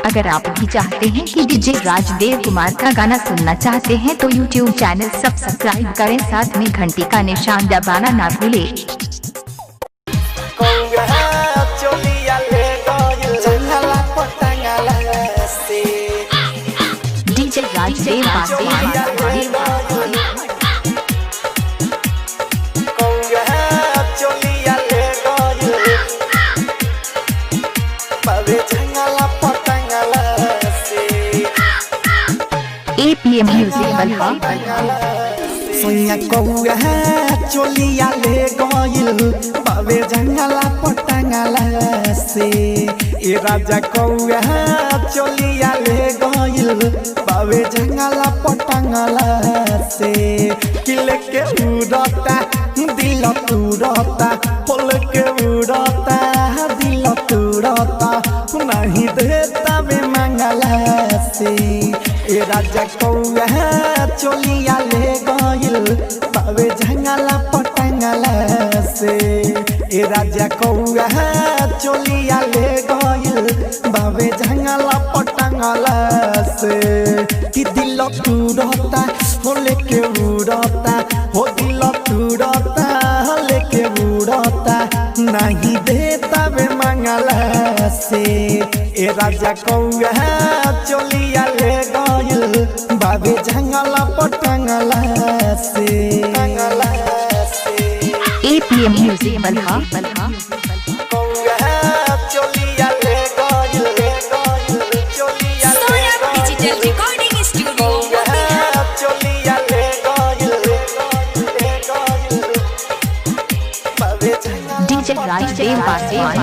अगर आप भी चाहते हैं कि डीजे राजदेव कुमार का गाना सुनना चाहते हैं तो YouTube channel subscribe करें, साथ में घंटी का निशान दबाना ना भूलें। DJ Rajdev Paswan. APM music बलहा। सोनिया कौआ चोलिया ले गइल बाबे जंगला पटंगला से। ए राजा कौआ चोलिया ले गइल बाबे जंगला पटंगला से। किल के उड़ता दिल तुरता, फुल के उड़ता दिल तुरता, नहीं देता बे मंगला से। ए राजा कौआ चोलिया ले गइल बाबे जंगला पटंगला से। ए राजा कौआ चोलिया ले गइल बाबे जंगला पटंगला से। कि दिल तुरता हो लेके उड़ता, हो दिल तुरता लेके उड़ता, नहीं देता बे मंगला से। ए राजा कौआ चोलिया ले गइल बाबे जंगला पटंगला से। जंगला से एपीएम म्यूजिक बलहा। कौआ चोलिया ले गइल चोलिया ले सोना डिजिटल रिकॉर्डिंग स्टूडियो कौआ चोलिया ले गइल ले गइल बाबे जंगला डीजे राजदेव पासवान।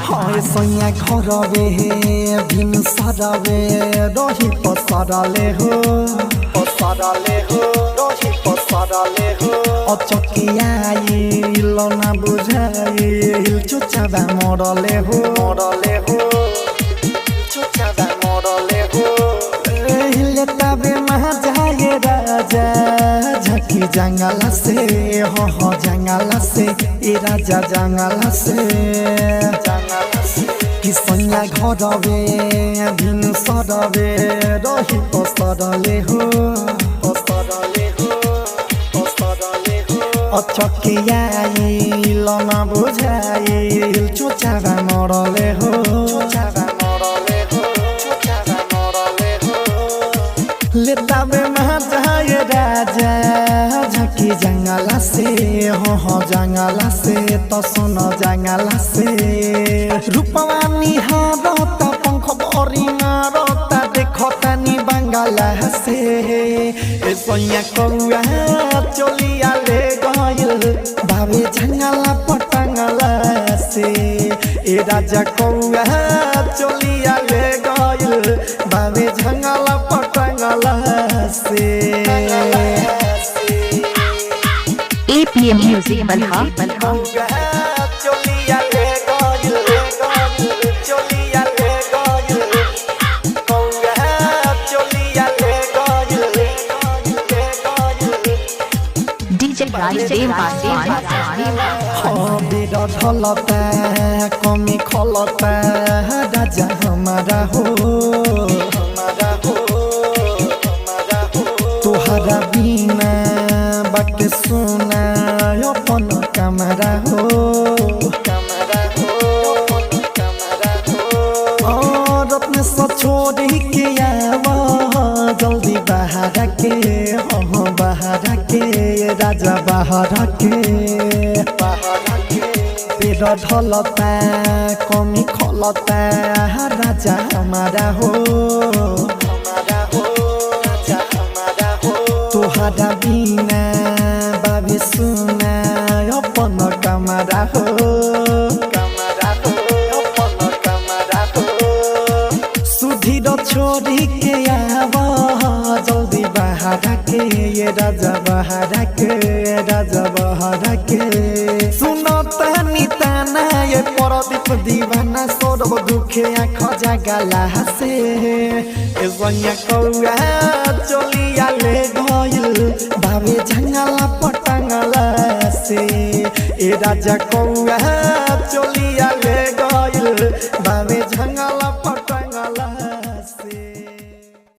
हाय सैया घरवे भिन सरवे रही पसरले हो, पसरले हो रही पसरले हो। अचकियाइल ना बुझाइल चुचाबा मरले हो, मरले हो चुचाबा मरले हो। एहिले तबे महा जाए राजा झकी जंगला से, हो हो जंगला से, ए राजा जंगला से, जंगला से। कि सैया घरवे भिन सरवे रही पसरले हो, पसरले हो पसरले हो। अचकियाइल ना बुझाइल चोचाबा मरले हो, चोचाबा मरले हो, चोचाबा मरले हो। लेताबे महाजाय राजा झकी जंगला से, हो हो जंगला से, त सुन जंगला से। रूपवा निहारता पंख बरी मारता देखता नी बंगला से। ए सैया कौआ चोलिया ले गइल बाबे जंगला पटंगला से। ए राजा कौआ चोलिया ले गइल बाबे जंगला पटंगला से। एपीएम म्यूजिक बलहा। चोलिया ले गइल चोलिया ले गइल कौआ चोलिया ले गइल ले गइल। डीजे राजदेव पासवान। बेर ढलता कमी खलता राजा हमारा हो, हमारा हो, हमारा हो। तोहरा बिना बाटे सोना अपन कमरा हो, कमरा हो, अपन कमरा हो। और अपने से छोड़ के आवा जल्दी बाहर के, हो बाहर के राजा बाहर के, बाहर के। पेड़ ढलता कमी खलता राजा हमारा हो, हमारा हो राजा हमारा हो। तोहरा बिना बाबे सुना अपन कमरा हो, कमरा हो अपन कमरा हो। सुधीर छोड़ी के आवा जल्दी बाहर के, ये राजा बाहर के, राजा बाहर के। सुनो तानी ताना ये परदीप दीवाना सौरभ दुखे आँख जगला से। ए सैया कौआ चोलिया ले गइल बाबे जंगला पटंगला से। ए राजा कौआ चोलिया ले गइल बाबे जंगला पटंगला। से।